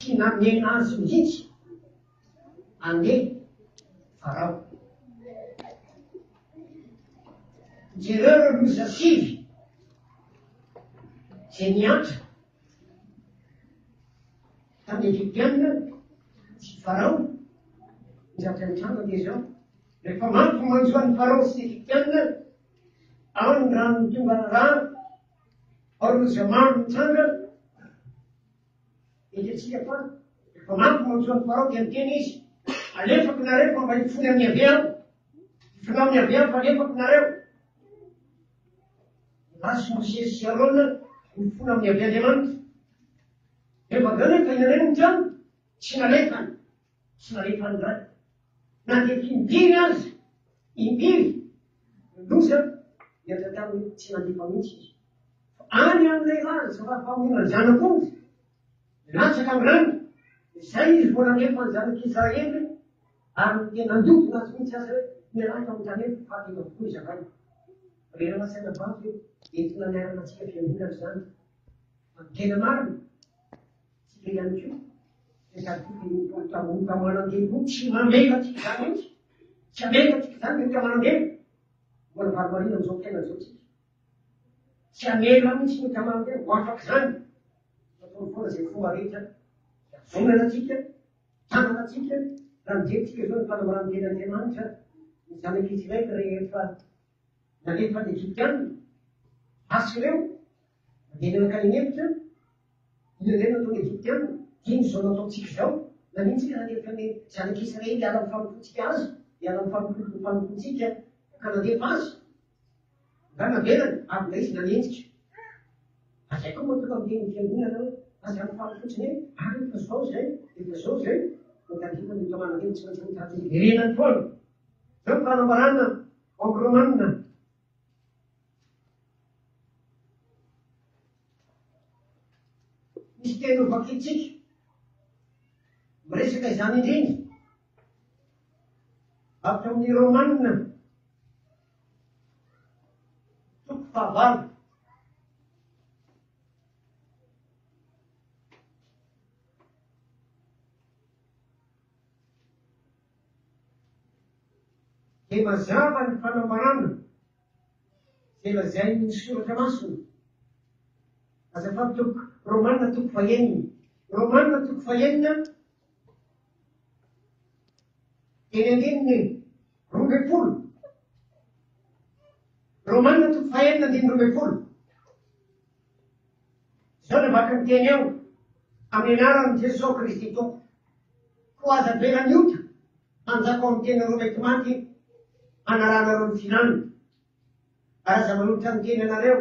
Tsy namela azy mihitsy handeha Farao. Jereo ireo loza sivy izay nihatra tamin'ny Egyptiana sy Farao. Ny zavatra nitranga dia izao, rehefa mafy ny manjo an'i Farao sy ny Egyptiana, ao ny rano tonga rà, ao ny loza maro nitranga, Ekentsika fa rehefa mafy ny manjo an'i Farao dia niteny izy, Alefako nareo fa mba hifona amin'i Yaveh aho. Hifona amin'i Yaveh aho fa alefako nareo. Lasa Mosesy sy Arona nifona amin'i Yaveh Andriamanitra. Rehefa avy eo nefa inona indray no nitranga? Tsy nalefany. Tsy nalefany indray. Na dia impiry aza, impiry, ny loza nihatra taminy tsy nandefa mihitsy izy. Any amin'ilay laza fa famonoana zanak'omby milatsaka amin'ny rano, izay izy vao nanefa ny zanak'Israely ary dia nandodona azy mihitsy aza hoe mialà eto amin'ny tanety fa eto avokoa izahay. Ry rahalahy sy anabavy, entina hanairana antsika fiangonana izany. Fa ny tena marina, tsika ihany koa dia sady koa dia ota manan-devo tsy mamela antsika izany mihitsy. Tsy hamela antsika izany ny ota manan-devo. Mbola varimbariana amin'izao fiainana izao tsika. Tsy hamela mihitsy ny ota ho afaka izany. Ataony foana izay fomba rehetra hiavonana antsika, hitanana antsika. Raha mijery tsika izao ny fanambaran'ny tenin'Andriamanitra ny zanak'Israely rehefa nalefa ny Egyptiana, lasa ireo, nandeha nankany an'efitra, inona indray no nataon'ny Egyptiana? Ino izao nataontsika izao? Naninona tsika nandefa ny zanak'Israely hiala amin'ny fanompoantsika azy, hiala amin'ny fanompoantsika ka nandefa azy? Nga navelany ary mbola izy nanenjika. Ary zay koa mahatonga miteny ny fiangonana hoe aza mifaly fotsiny hoe ary efa zao zay, efa zao zay. Mitandrema ny ota manandevo tsy maintsy mitady hiverenany foana. Zao ny fanambarana ao amin'ny Romanina. Misy teny hovakintsika miresaka izany indrindra. Avy amin'ny Romanina. Toko fahavalo. Dia mazava ny fanambarana izay lazain'ny soratra masina. Azafady toko Romana toko fahenina. Romana toko fahenina Eny andininy 12. Romana toko fahenina andininy 12. Izao no vaky ny teny eo amin'ny anaran'i Jesoa Kristy Tompo. Koa aza avela ny ota hanjaka ao amin'ny tenanareo mety maty hanarahanareo ny filany. Ary aza manolotra ny tenanareo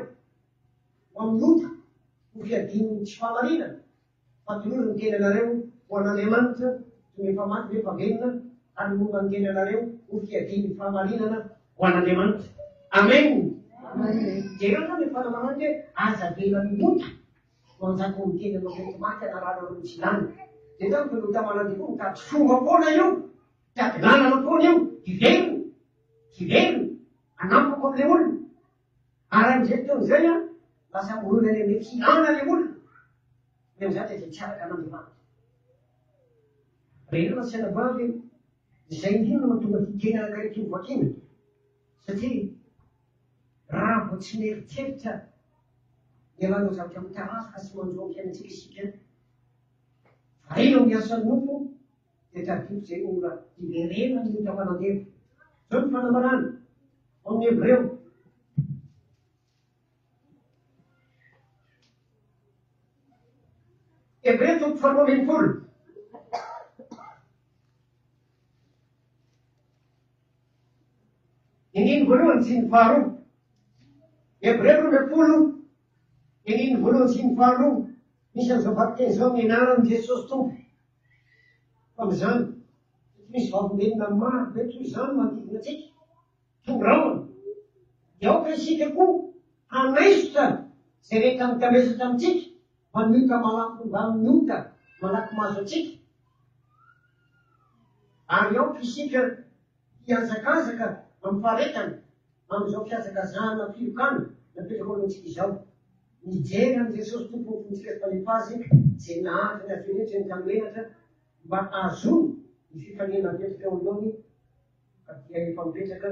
ho amin'ny ota ho fiadian'ny tsy fahamarinana Fa tolory ny tenanareo ho an'Andriamanitra toy ny efa maty nefa velona, ary ny momba ny tenanareo ho fiadian'ny fahamarinana ho an'Andriamanitra. Amen! Jereo izany ny fanambarana hoe aza avela ny ota ho anjaka ao amin'ny tenanao mety maty anaranareo ny tsy lany. Dia izany fa ny ota manan-devoly mitady fomba foana io, mitady lalana foana io, hiverina, hiverina, hanampako amin'ilay olona. Ary amin'izay fotoana izay an, lasa mirona any amin'ny filana ilay olona. Ny amin'izany dia tsy araka an'Andriamanitra. Ry rahalahy sy anabavy, izay indrindra no mahatonga ity teny anankiray ity ho vakiana. Satria raha vao tsy mieritreritra ny hanao zavatra mitarazoka sy manjo amin'ny fiainantsika isika, variana amin'ny asan'ny nofo, dia tadidio izay mora hiverenan'ny ota manandevo. Izao ny fanambarana ao amin'ny Hebreo. Hebreo toko faharoa ambin'ny folo. Andininy voalohany sy ny faharoa. Hebreo 12, andininy voalohany sy ny faharoa. Misy an'izao vakiteny izao amin'ny anaran'i Jesosy Tompo. Fa amin'izany, tsy misy vavolombelona maro be toy izany manodidina antsika. Toy ny rahona, dia aoka isika koa hanaisotra izay rehetra mitambesatra amintsika mba ny ota malaky mbamin'ny ota malaky mahazo antsika. Ary aoka isika hihazakazaka amin'ny faharetana amin'izao fihazakazahana filokana napetraka ho antsika izao. Nijery an'i Jesosy Tompon'ny fontsika sy Mpanefa azy, izay naharitra ny hazo ny tamin'ny menatra, mba hahazoany ny fifaliana napetraka eo anoloany, ka dia efa mipetraka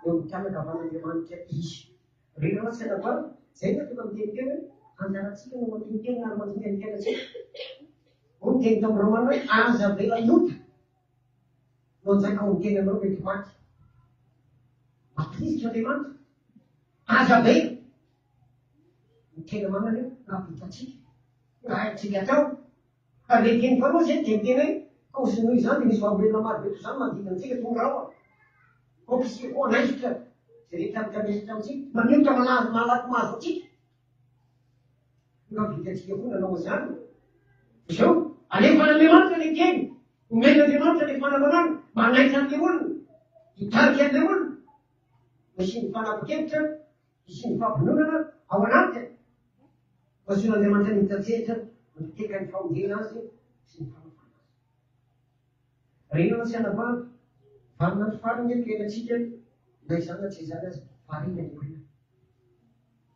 eo amin'ny tanankavan'Andriamanitra Izy. Ry rahalahy sy anabavy, izay no tonga miteny teo hoe, anjarantsika no mandini-tena ary mandinika ny fiainantsika. Hoy ny teny tamin'ny Romana hoe, aza avela hiota no hanjaka ao amin'ny tenanao mety ho maty. Mampirisika Andriamanitra. Aza avela. Ny tena marina anefa, raha vitantsika, raha haintsika atao. Ary ilay teny faharoa izay dia miteny hoe, koa noho izany dia misy vavolombelona maro be toy izany manodidina antsika toy ny rahona. Aoka isika koa hanaisotra izay rehetra mitambesatra amintsika, manehotra malaza malaky mahazo antsika. Nga vitantsika koa nanao an'izany? Izao, alefan'Andriamanitra ilay teny, omen'Andriamanitra ilay fanambarana, manaitra an'ilay olona, hitarika an'ilay olona. Misy ny fanapa-kevitra Hisy ny fampiononana ao anatiny. Asehon'Andriamanitra ny mitantsehatra miteka ny famonjena azy sy ny fanafahana azy. Renana sy anabavy, vaninandro farany eto iainantsika, na izany na tsy izany aza, variana ny olona.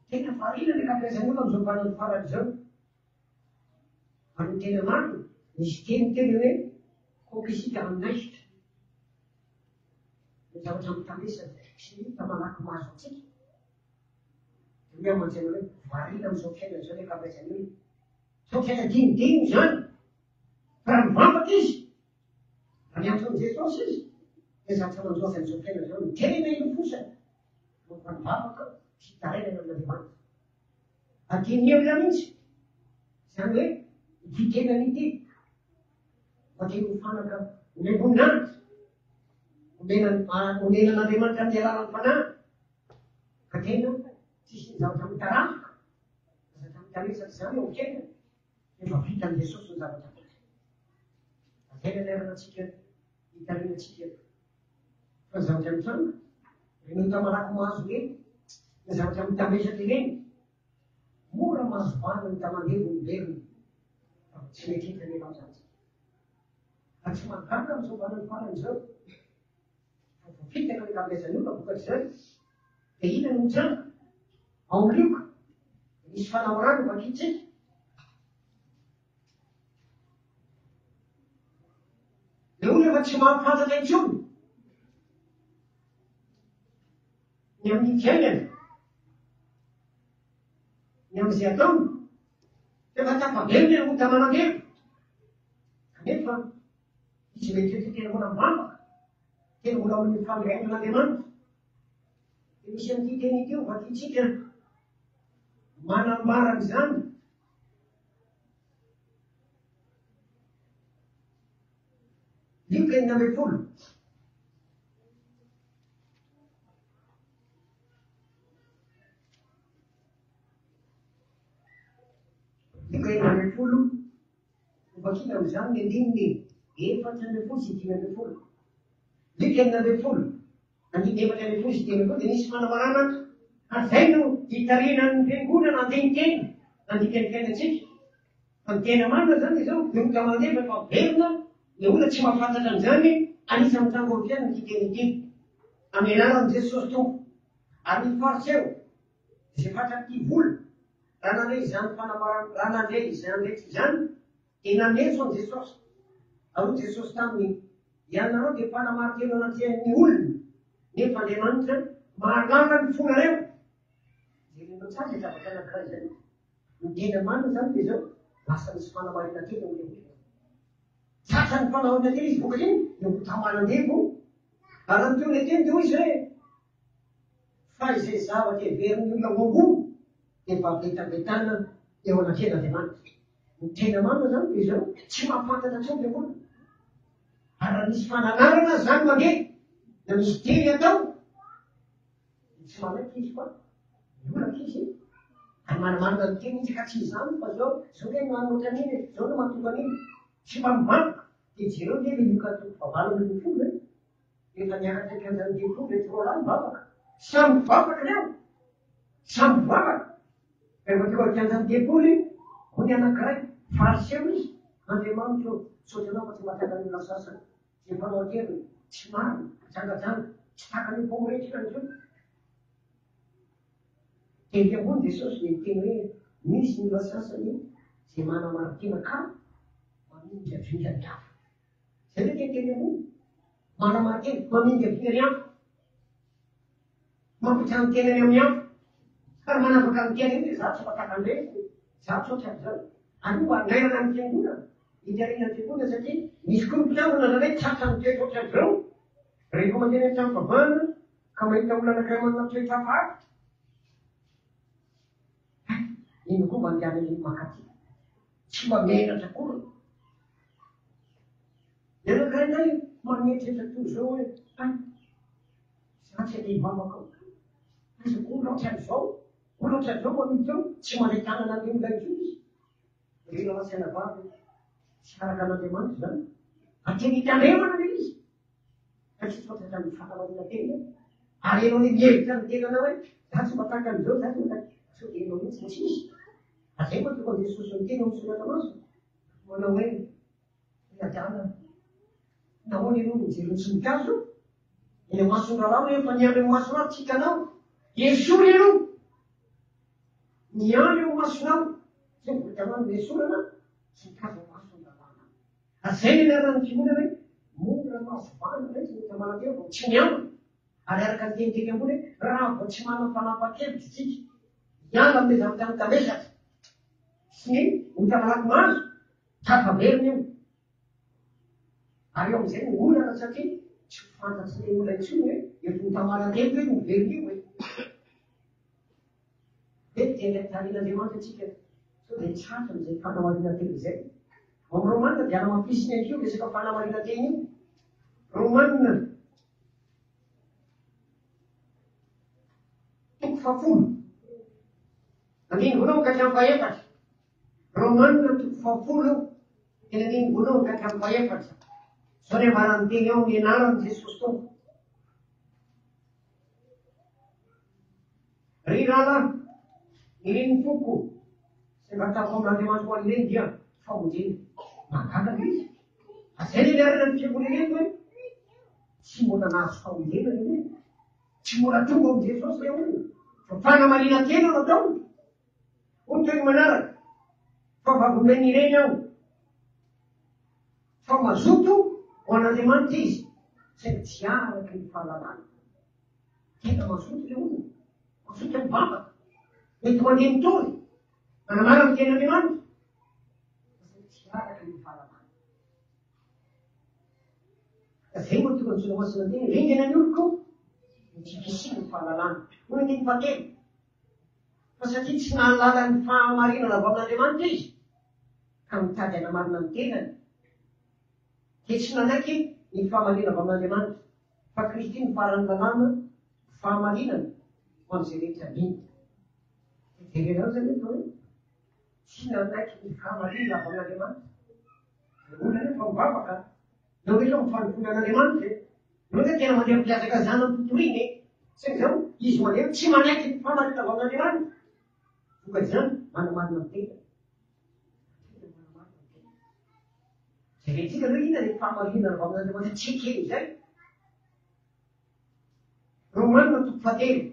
Tena variana ny ankabeazan'ny olona amin'izao vaninandro farany izao. Ary ny tena marina, misy teny teny hoe, aoka isika hanaisotra. Ny zavatra mitambesatra sy hita malaky mahazo antsika dia hoe aman-tsaina hoe variana amin'izao fiainana izao ny ankabeazan'ny olona. Izao fiainana dinidininy izany. Fa raha mivavaka izy, raha miantso an'i Jesosy izy, dia zavatra manjo azy amin'izao fiainana izao no tena ilofosany. Fa mivavaka sy hitarainana amin'Andriamanitra. Adinon'ny olona mihitsy izany hoe ity tenany ity fa tena ho fanaka omem-boninahitra, omena onenan'Andriamanitra amin'ny alalan'ny Fanahy, ka tena tsy hisy ny zavatra mitarazoka, ny zavatra mitamesatra izany eo amin'ny fiainana, efa vitan'i Jesosy ny zavatra rehetra. Izay ny anarana antsika hitarina antsika eto. Fa ny zavatra mitranga, ireny ota malaky mahazo ireny, ny zavatra mitambesatra ireny, mora mahazo vahana ny tamandevo miverina. Fa tsy mety hita anefa amin'izany tsika. Fa tsy mahagaga amin'izao vanany farany izao. Fa voafitaka ny ankabeazan'ny olona vokatr'izany. Dia inona no mitranga? Ao amin'ny Lioka, misy fanamorana vakintsika. Ilay olona efa tsy mahafantatra intsony ny amin'ny fiainany, ny amin'izay ataony, efa tafaverina ilay ota manandevo. Kanefa izy mety hoe tena mbola mivavaka, tena mbola ao amin'ny fanorenan'Andriamanitra. Dia misy an'ity teny ity ho vakintsika manambara an'izany. Lioka 16. Lioka 16, hovakina amin'izany ny andininy 14 sy 15. Lioka 16, Andininy 14 sy 15 dia nisy fanambarana ary izay no hitarihana ny fiangonana handini-tena, handika ny fiainantsika. Fa ny tena marina izany dia izao, ny olona mandeha rehefa velona, ny olona tsy mahafantatra an'izany, anisan'ny mitranga ao amin'ny fiainana ity teny ity. Amin'ny anaran'i Jesosy Tompo. Ary ny Fariseo, izay fatra-pitia vola, raha nandre izany fanambarana, raha nandre izany rehetra izany, Dia nanetso an'i Jesosy. Ary hoy Jesosy taminy, Ianareo dia mpanamarin-tena anatrehan'ny olona, nefa Andriamanitra mahalala ny fonareo. Jerenao tsara izay zavatra anankiray izay. Ny tena marina izany dia izao, lasa nisy fanamarinan-tena ho olona. Tratra ny fanamarinan-tena izy vokatr'iny, dia ho tamanandevo. Ary raha ny tohin'ilay teny dia hoy izy hoe, Fa izay zavatra heverin'ny olona ho ambony dia fahavetavetana eo anatrehan'Andriamanitra. Ny tena marina izany dia izao, tsy mahafantatra intsony ilay olona. Ary raha misy fananarana aza izany mandeha, na misy teny atao, dia tsy manaiky izy fa miolaka izy, ary manamarina ny teniny izy ka tsy izany fa izao, izao nge no hanoatra an'iny e, izao no mahatonga an'iny. Tsy mba mivantoka. Dia jereo nge ilay Lioka toko fahavalo ambin'ny folo e. Efa niakatra kianjan'ny tempoly ireto roalahy nivavaka. Samy mivavaka ireo. Samy mivavaka. Rehefa teo an-kianjan'ny tempoly, hoy ny anankiray, Fariseo izy, Andriamanitro ô, misaotra Anao fa tsy mba tahaka ny olona sasany, izay mpanao an-keriny, tsy marina, mpijangajanga, tsy tahaka ny mpamory hetra ihany koa. Tery ambony Jesosy dia niteny hoe. Misy ny olona sasany izay manamarin-tena ka mamingavinga ny hafa. Izay ve teniteny ambony? Manamarin-tena, mamingavinga ny hafa. Mampitrano ny tenany amin'ny hafa. Ary manavaka ny tenany hoe izaho tsy mba tahaka an'ireny, izaho tsy ohatran'izany. Ary io mba hanairana ny fiangonana, hitarihana ny fiangonana satria misy koa ny mpitandrina indraindray tratra ny toetra ohatran'izao. Rehefa mandeha any an-trano fivavahana ka mahita olona anankiray manana toetra hafahafa, hay, inona koa mba andehanan'iny mankaty? Tsy mba menatra akory. Ny anankiray indray manetrehtra toy izao hoe, hay, izaho tsy handeha hivavaka ao. Aiza koa olona ohatran'izao, olona ohatran'izao mba miditra ao, tsy mandray tanana an'ilay olona intsony izy. Ry rahalahy sy anabavy, tsy araka an'Andriamanitra izany. Fa tena itandremana ilay izy. Fa tsy toa ny fanamarinam-tena. Ary ianao anie mihevitra ny tenanao hoe, za tsy mba tahaka an'izao, za tsy mba tahaka, sao dia ianao mihitsy no tsy izy. Ary izay mahatonga an'i Jesosy miteny ao amin'ny soratra masina, manao hoe, Ry adala, nahoana ianao no mijery ny tsinikazo? Eny amin'ny rahalahy nefa ny andry amin'ny masonao tsy hitanao. Esory ianao! Ny andry eo amin'ny masonao, izay vao hitanao ny nesorana, tsinikazo amin'ny mason'ny rahalahinao. Ary izay ny anaran'ny fiangonana hoe, mora mahazo vahana mihitsy ny ota manantena vao tsy miambina. Ary araka ny teny teny ambony hoe, raha vao tsy manana fanapahan-kevitra isika, hiala amin'ilay zavatra mitambesatra sy ny ota malaky mahazo, tafaverina io. Ary eo amin'izay ny olana satria tsy ho fantatry ilay olona intsony hoe efa ota manantena ve no miverina io e. Dia tena tarin'Andriamanitra antsika sao dia tratra amin'izay fanamarinan-tena izay. Ao amin'ny Romana dia anamafisiny ihany koa io resaka fanamarinan-tena io. Romana toko fahafolo, andininy voalohany ka hatramin'ny fahefatra. Romana toko fahafolo, teny andininy voalohany ka hatramin'ny fahefatra. Izao ny ambaran'ny teny ao amin'ny anaran'i Jesosy Tompo. Ry rahalahy, ireny foko izay mba tafo amin'Andriamanitra ho an'ireny dia famonjena. Mahagaga ve izy? Fa izay ny niarana ny fiangonana ireny hoe tsy mbola nahazo famonjena ny olona. Tsy mbola tonga amin'i Jesosy ilay olona. Fa fanamarinan-tena no ataony. Hoy ny teny manaraka, fa vavolombelon'ireny aho. Fa mazoto ho an'Andriamanitra izy, saingy tsy araka ny fahalalana. Tena mazoto ilay olona, mazoto mivavaka, mety mandeha mitory, manamara ny tenin'Andriamanitra, fa saingy tsy araka ny fahalalana. Ka izay no mahatonga ny Soratra Masina miteny hoe, ringana ny oloko ny tsy fisian'ny fahalalana. Hoy ny andininy fahatelo, fa satria tsy nahalala ny fahamarinana avy amin'Andriamanitra izy, ka mitady hanamarina ny tenany, dia tsy nanaiky ny fahamarinana avy amin'Andriamanitra, fa Kristy no faran'ny lalàna ho fahamarinana ho an'izay rehetra mino. Dia jerenao izany eto hoe tsy nanaiky ny fahamarinana avy amin'Andriamanitra. Ny olona anefa mivavaka, na hoe eo amin'ny fanompoana an'Andriamanitra e, na hoe tena mandeha am-pihazakazahana amin'ny fitoriana e, saingy izao izy mandeha tsy manaiky ny fahamarinana avy amin'Andriamanitra. Vokat'izany, manamarina ny tenany. Jerentsika aloha inona ilay fahamarinana avy amin'Andriamanitra tsy ekeny izay. Romanina toko fahatelo.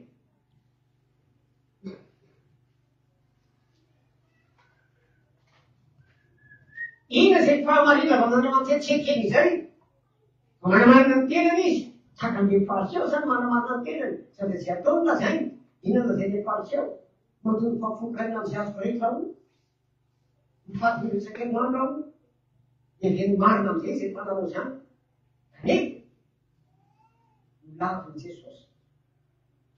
Inona izay fahamarinana avy amin'Andriamanitra tsy ekeny izay? Manamarina ny tenany izy. Tahaka an'ireny fariseo izany manamarina ny tenany. Sady izay ataony lazainy. Inona no lazain'ireny fariseo? Mahatonga fahafokaina amin'izay azoko rehetra aho. Mifady ny resaka herinandro aho. Heveriny marina amin'izay izay mpanao izany. Kanefa, nolavin'i Jesosy.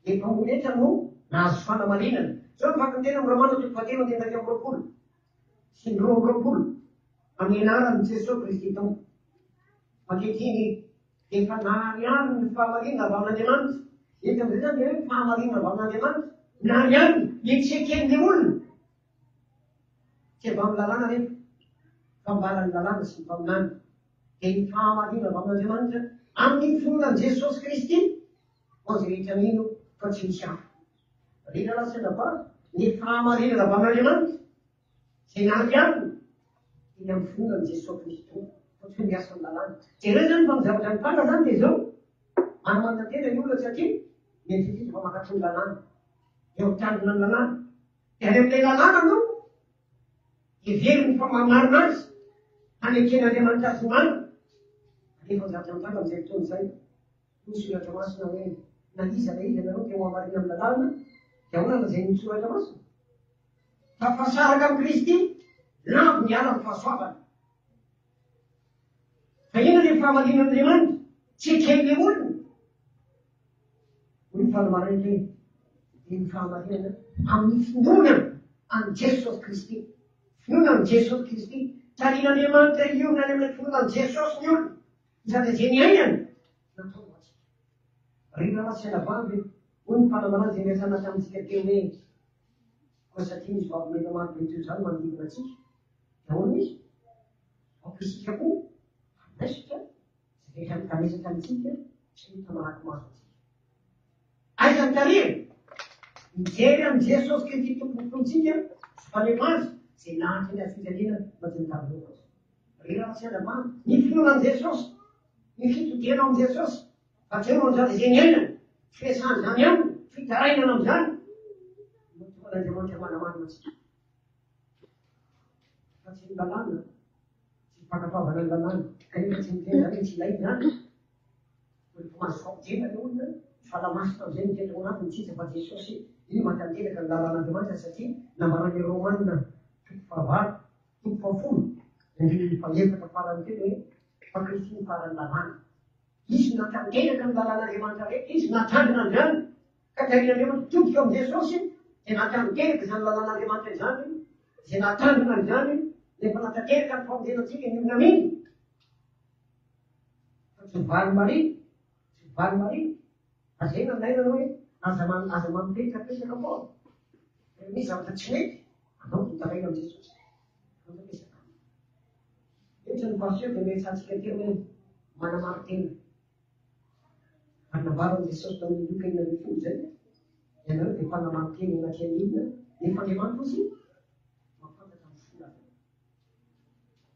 Ny mpamboly rehetra no nahazo fanamarinana. Izao no vaky ny teny amin'ny Romana toko fahatelo andininy 21 sy ny 22 amin'ny anaran'i Jesosy Kristy Tompo. Ankehitriny, Efa naharihariny ny fahamarinana avy amin'Andriamanitra. Eto amin'izay izany dia hoe fahamarinana avy amin'Andriamanitra. Naharihariny ny tsy eken'ilay olona. Tsy avy amin'ny lalàna anefa, fa ambaran'ny lalàna sy ny mpaminany. Dia ny fahamarinana avy amin'Andriamanitra amin'ny finoana an'i Jesosy Kristy ho an'izay rehetra mino fa tsy misy hafa. Ry rahalahy sy anabavy, ny fahamarinana avy amin'Andriamanitra Izay narianina eny amin'ny finoana an'i Jesoa Kristy Tompo, fa tsy hoe miasa ny lalàna. Jereo izany fa ny zavatra nitranga izany dia izao, manomanina tena ny olona satria mieritreritra fa mankatò ny lalàna, dia mitandrina ny lalàna. Dia any amin'ilay lalàna no heveriny fa mahamarina azy, haneken'Andriamanitra azy ho marina. Kanefa ny zavatra mitranga amin'izay fotoana izay, hoy ny Soratra Masina hoe, na iza na iza ianareo te ho hamarina amin'ny lalàna, dia ahoana no lazain'ny Soratra Masina? Tafasaraka amin'i Kristy, lavo niala ny fahasoavana. Fa inona ilay fahamarinan'Andriamanitra? Tsy eken'ilay olona. Hoy ny fanamarihana hoe, dia ny fahamarinana amin'ny finoana an'i Jesosy Kristy. Finoana an'i Jesosy Kristy. Tarihin'Andriamanitra hiorina any amin'ilay finoana an'i Jesosy ny olona. Izany izay niainany, nataony ho antsika. Ry rahalahy sy anabavy, hoy ny fanamarihana izay niresahana tamintsika teo hoe, koa satria misy vavolombelona maro be toy izany manodidina antsika, dia ahoana izy? Aoka isika koa hanaisotra izay rehetra mitamesatra amintsika sy mitamarako maso antsika. Aiza ny tarihiny? Mijery amin'i Jesosy Kristy Tompon'ny fontsika sy Mpanefa azy izay nahantra ny hazofijaliana mba tsy nitavy azy. Ry rahalahy sy anabavy, ny finoana an'i Jesosy, ny fitodiana ao amin'i Jesosy, fa tsy eo amin'izany izay niainana, firesahana izany aminy, fitarainana amin'izany, no tonga an'Andriamanitra manamarina antsika. Fa tsy ny lalàna, tsy ny fankatoavana ny lalàna, kanefa tsy miteny izany hoe tsy ilaina izany. Rehefa mahazo famonjena ny olona, ny Fanahy Masina amin'izay mitoetra ao anatiny, tsy iza fa Jesosy, iny mahatanteraka ny lalàn'Andriamanitra satria nambaran'ny Romana toko fahavalo, toko fahafolo, andininy fahefatra farany teo hoe fa Kristy no faran'ny lalàna. Izy no nahatanteraka ny lalàn'Andriamanitra rehetra, izy no nahatandrina an'izany. Ka tahian'Andriamanitra mitodika ao amin'i Jesosy dia nahatanteraka izany lalàn'Andriamanitra izany, izay nahatandrina an'izany, rehefa nahatanteraka ny famonjena antsika ny olona mino. Fa tsy valy Maria, tsy valy Maria. Fa izay nanairana hoe aza aza mampipetrapetraka foana. Rehefa misy zavatra tsy mety, anao dia mitaraina amin'i Jesosy. Mipetrapetraka. Eto ny pasteur dia miresahantsika teo hoe manamari-tena. Ary nambaran'i Jesosy tamin'ny Lioka 16 izay, Ianareo dia mpanamari-tena eo anatrehan'ny olona, nefa Andriamanitra hozy mahafantatra ny fonareo.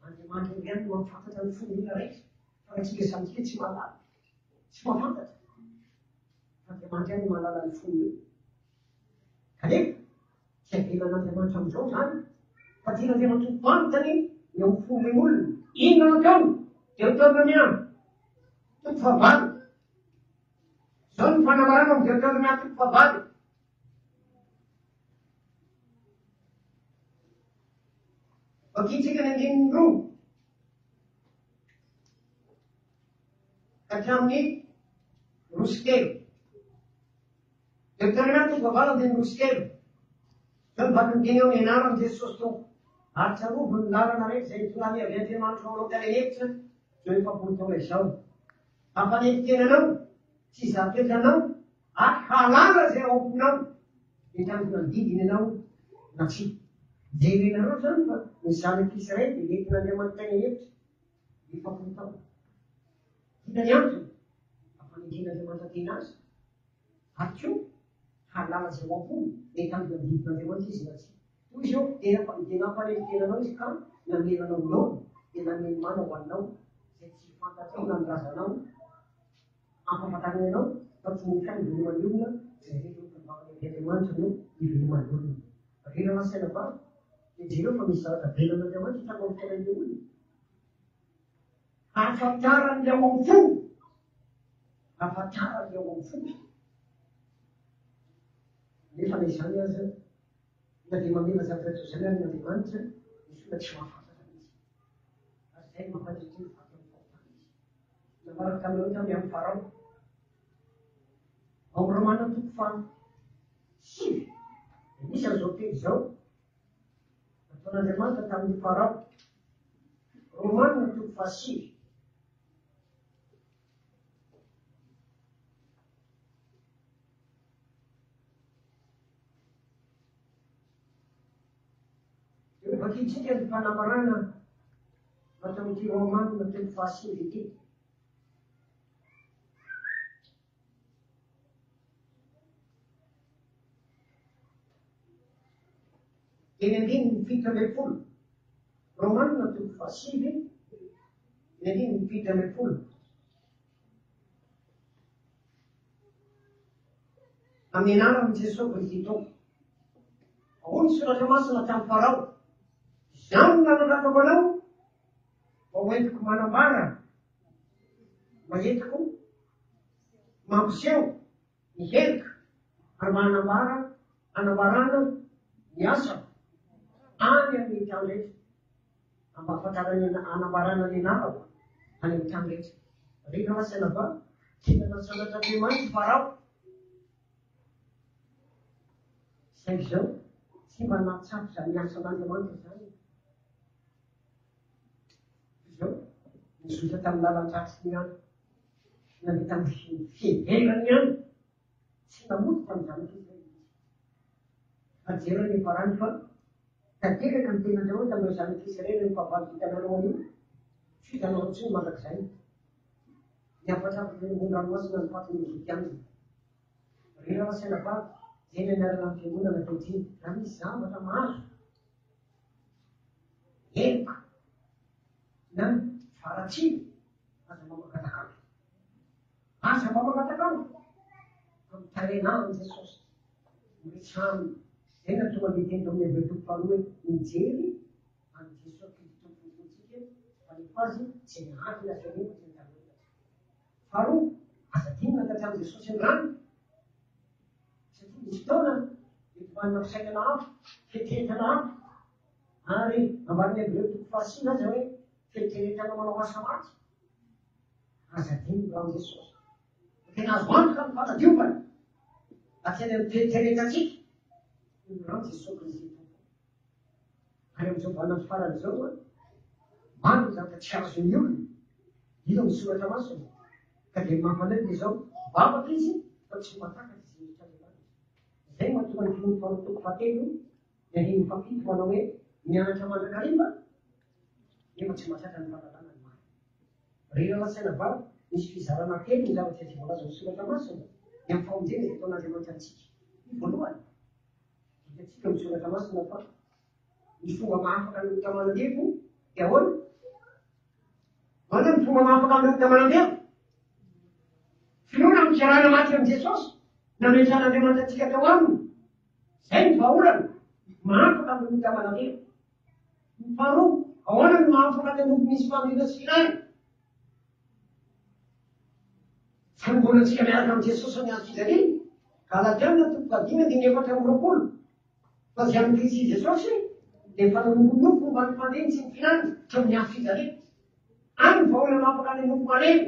Andriamanitra ihany no mahafantatra ny fon'ny olona rehetra, fa antsika samy tsika tsy mahalala, tsy mahafantatra. Fa Andriamanitra ihany no mahalala ny fon'ny olona. Kanefa, Tsy avelan'Andriamanitra amin'izao izany, fa tian'Andriamanitra ho fantany ny ao fon'ilay olona. Inona no ataony? Deoteronomia, toko fahavalo. Izao no fanambarana ao amin'ny Deoteronomia toko fahavalo. Vakintsika ny andininy roa ka hatramin'ny roa sy telo. Deuteronomia toko fahavalo andininy roa sy telo. Izao no vaky ny teny eo amin'ny anaran'i Jesosy Tompo. Ary tsarovy ny lalana rehetra izay nitondrany avy Andriamanitra ao anao tany an'efitra izao 40 taona izao. Hampanetry tena anao sy hizaha toetra anao ary hahalala izay ao am-ponao. Hitandrina ny didiny ianao na tsia. Jerenareo izany fa ny zanak'Israely dia nentin'Andriamanitra tany an'efitra 40 taona. Inona ny antony? Hampanetren'Andriamanitra tena azy. Ary koa, hahalala izay ao am-pony, mety handona ny didin'Andriamanitra izy na tsia. Hoy izy eo, Dia dia nampanetry tena anao izy ka namela anao ho noana, dia nanome ny mana ho haninao, izay tsy fantatrao na ny razanao, hampahafantariny anao fa tsy mofo ihany iveloman'ny olona, izay rehetra notondroavany avy Andriamanitra no iveloman'ny olona. Ry rahalahy sy anabavy, dia jereo fa misy zavatra avelan'Andriamanitra hitranga ao amin'ny fiainan'ilay olona. Hahafantarany ao am-po. Hahafantarany ao am-po. Nefa na izany aza, na dia mamela zavatra toy izany ary Andriamanitra, misy olona tsy mahafantatra mihitsy. Ary izay no mampandriatr'iny faty amin'ny fahotana izy. Nambarako taminareo tamin'ny amin'ny Farao. Ao amin'ny Romana toko faha sivy, dia misy an'izao teny izao. Nataon'Andriamanitra tamin'ny Farao. Romana toko fahasivy. Dia vakintsika ny fanambarana nataon'ity Romana toko fahasivy ity. Eny andininy 17. Romana toko fahasivy, ny andininy 17. Amin'ny anaran'i Jesoa Kristy Tompo. Fa hoy ny Soratra Masina tamin'i Farao, Izaho no nanandratako anao, mba ho entiko manambara, mba entiko mampiseho ny heriko, ary mba hanambara, hanambarana ny asako any amin'ny tany rehetra, mba hahafantarany, hanambarana ny anarako any amin'ny tany rehetra. Ry rahalahy sy anabavy, tena nasandratr'Andriamanitra i Farao. Saingy izao, tsy mba nahatsapa izany asan'Andriamanitra izany izy. Izao, nizotra tamin'ny lalan-dratsiny ihany, nandeha tamin'ny fiheverany ihany, tsy namoty tamin'ny zanak'Israely izy. Fa jereo ny farany fa tanteraka ny tenin'Andriamanitra amin'ireo zanak'Israely ny fahavalo vitanareo anio, tsy hitanareo intsony mandrakizay. Niafatrafatra teny ambony ranomasina ny fatin'ny Egyptiana. Ry rahalahy sy anabavy, izay ny anarana ny fiangonana ankehitriny, raha misy zavatra mahazo heloka na faharatsiana, aza mba mangataka andro. Aza mba mangataka andro fa mitarena amin'i Jesosy. Miresaha aminy. Izay nahatonga ny teny tao amin'ny Hebreo toko faharoa hoe mijery an'i Jesosy Kristy Tompon'ny fontsika fa nefa azy tsy nahazo na firenena tsy nitandrina. Faharoa, aza adino naka hatramin'i Jesosy ny rano, satria misy fotoana mety manana fisainana hafa, fieritreretana hafa, ary ambaran'ny Hebreo toko fahasivy aza hoe fieritreretana manao asa ratsy. Aza adino ny ran'i Jesosy. Fa tena azo antoka ny fanadiovana aty any amin'ny fieritreretantsika ny ran'i Jesosy Kristy Tompo. Ary amin'izao vaninandro farany izao, maro ny zavatra tsy azon'ny olona hino amin'ny soratra masina, ka dia ny mampalahelo dia izao, mivavaka izy fa tsy mahatakatra izay hevitr'Andriamanitra. Izay no mahatonga ny finoan'ny faharoa toko fahatelo, ny andininy fahafito manao hoe, mianatra mandrakariva, nefa tsy mahatratra ny fahalalana ny marina. Ry rahalahy sy anabavy, misy fizarana telo ny zavatra izay voalaza amin'ny soratra masina, ny amin'ny famonjena izay ataon'Andriamanitra antsika. Ny voalohany, Hitantsika amin'ny soratra masina fa ny fomba mahafaka ny ota manandevo dia ahoana? Ahoana ny fomba mahafaka ny ota manandevo? Finoana amin'ny fiarahana maty amin'i Jesosy, nametrahan'Andriamanitra antsika tao aminy. Izay ny vahaolana mahafaka ny ota manandevo. Ny faharoa, ahoana ny mahafaka ny nofo misy faniriana sy filana? Fanomboana antsika miaraka amin'i Jesosy amin'ny hazo fijaliana. Galatiana toko fahadimy andininy 24. Fa izay amin'i Kristy Jesosy dia efa nanompo nofo momba ny faniriany sy ny filany hatramin'ny hazo fijaliana. Any ny vahaolana mahafaka ny nofo malemy.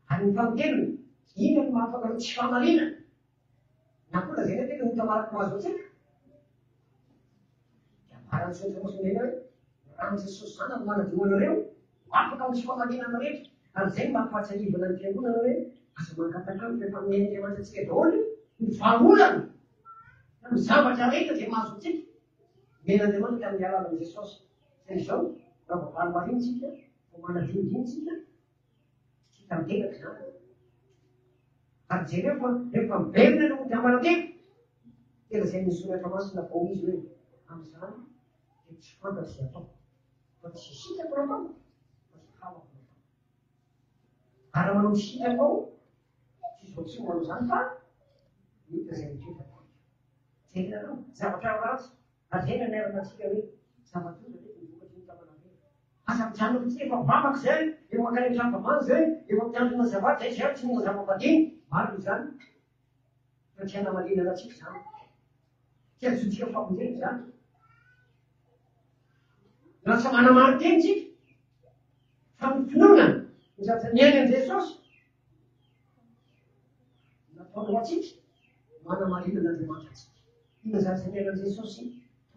Ary ny fanintelony, inona no mahafaka ny tsy fahamarinana? Na koa lazaina ve ny ota mahazo antsika? Dia ambaran'ny soratra masina indray hoe, Ran'i Jesosy Zanany manadio anareo ho afaka amin'ny tsy famalinana rehetra. Ary izay no mba ampahatsiahivana ny fiangonana hoe, aza mangataka amiko efa nomen'Andriamanitra antsika daholo ny vahaolana amin'ny zavatra rehetra izay mahazo antsika. Nomen'Andriamanitra tamin'ny alalan'i Jesosy. Saingy izao, raha vao valy marina isika, vao manadinodino isika, tsy tanteraka izany. Ary jereo fa rehefa miverina ireo ody aman'andevo, dia lazain'ny soratra masina vao izy hoe, amin'izany dia tsy fantatro izay ataoko, fa tsy sitrako no ataoko, fa izay halako no ataoko. Ary raha manao ny sitrako aho, tsy izao tsy manao izany fa mety izay mitoetra tamiko. Jerenareo, zavatra ratsy Ary izay no anarana antsika hoe zava-doza ve ny vokatry ny tavanareo. Aza mijanona fotsiny efa mivavaka izay, efa mankany amin'ny trano fivavahana izay, efa mitandrina ny zavatra izay, izay tsy mihinana zava-padiny. Marina izany fa tsy hanamarinana antsika izany. Tsy hahazoantsika famonjena izany. Lasa manamarin-tena isika fa ny finoana ny zavatra niainan'i Jesosy nataony ho antsika no hanamarinan'Andriamanitra antsika. Inona izany izay niainan'i Jesosy?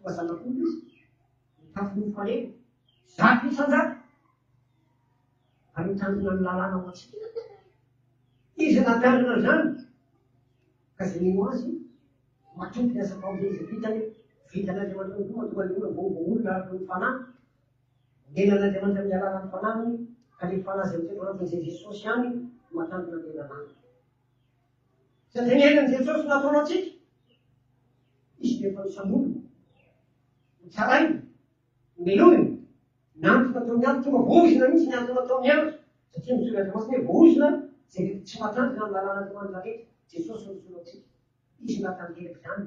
Tonga zanak'olona izy, nitafy nofo malemy, 100%, ary nitandrina ny lalàna ho antsika. Izy nampihatra izany, ka izay mino azy, matoky ny asam-pamonjena izay vitany, vitan'Andriamanitra ihany koa mahatonga ny olona vaovao olona araka ny fanahy. Omena an'Andriamanitra amin'ny alalan'ny fanahiny, ka ny fanahy izay mitoetra ao anatin'izay Jesosy ihany no mahatandrina ny lalàna. Satria ny ainan'i Jesosy no nataony antsika. Izy dia efa nosamborina, notsaraina, nomelohina, nantona teo amin'ny hazo, tonga voaozona mihitsy ny antona teo amin'ny hazo, satria ny soratra masina hoe voaozona izay rehetra tsy mahatandrina ny lalàn'Andriamanitra rehetra. Jesosy no nisolo antsika. Izy no nahatanteraka izany.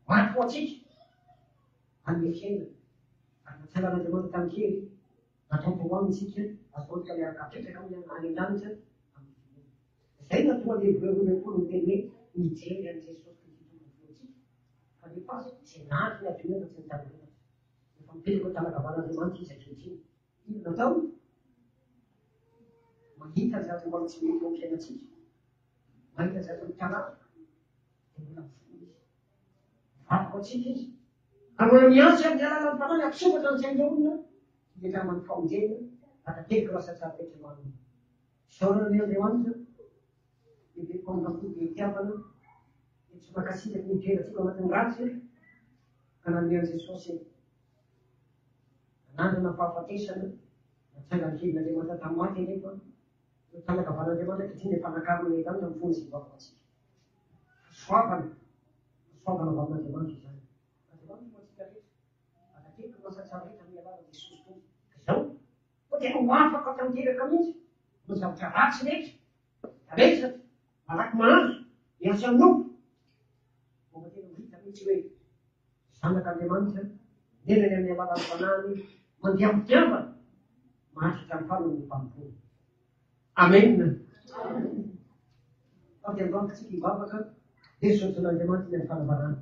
Maty ho antsika, hanome fiainana. Ary natsangan'Andriamanitra tamin-kery, natao tao aminy isika, azo antoka miaraka apetraka aminy any an-danitra amin'ny finoana. Izay no nahatonga ny Hebreo 12 niteny hoe, Mijery an'i Jesosy Kristy Tompon'ny finoantsika, fa nefa azy tsy naty ny hadio nefa tsy nitady menatra. Efa mipetraka eo an-tanankavan'Andriamanitra izy ankehitriny. Inona ataony? Mahita ny zavatra mbola tsy mety eo amin'ny fiainantsika. Mahita ny zavatra mitarazoka. Dia mbola mifoha izy. Mivavaka ho antsika izy. Ary mbola miantso amin'ny alalan'ny Fanahy hampisokatra ny sain'ireo olona hipetrahana amin'ny famonjena hahatanteraka ny asa tsara rehetra eo aminy. Isaorana anie Andriamanitra, lehibe mpamindram-po be fitiavana, izay tsy mankasitraka ny hidirantsika ao anatin'ny ratsy ka nanome an'i Jesosy nanandrana fahafatesana, natsangan'ny helin'Andriamanitra tamin'ny maty anefa, no tanakavan'Andriamanitra ankehitriny dia fanakarana ny lanitra amin'ny fony sy hivavaka antsika. Fahasoavana, fahasoavana avy amin'Andriamanitra izany. Andriamanitra ho antsika rehetra, atateko ny asa tsara rehetra amin'ny alalan'i Jesosy Tompo. Izao, fa tena ho afaka tanteraka mihitsy amin'ny zavatra ratsy rehetra, resaka, malaky mahazo, miasa amin'ny nofo. Mba tena ho hita mihitsy hoe Zanak'Andriamanitra, nenany amin'ny alalan'ny Fanahiny, mandeha am-pitiavana, maharitra hatramin'ny farany ny fanompoana. Amen. Avy androany tsika hivavaka, dia saotra an'Andriamanitra ny amin'ny fanambarana.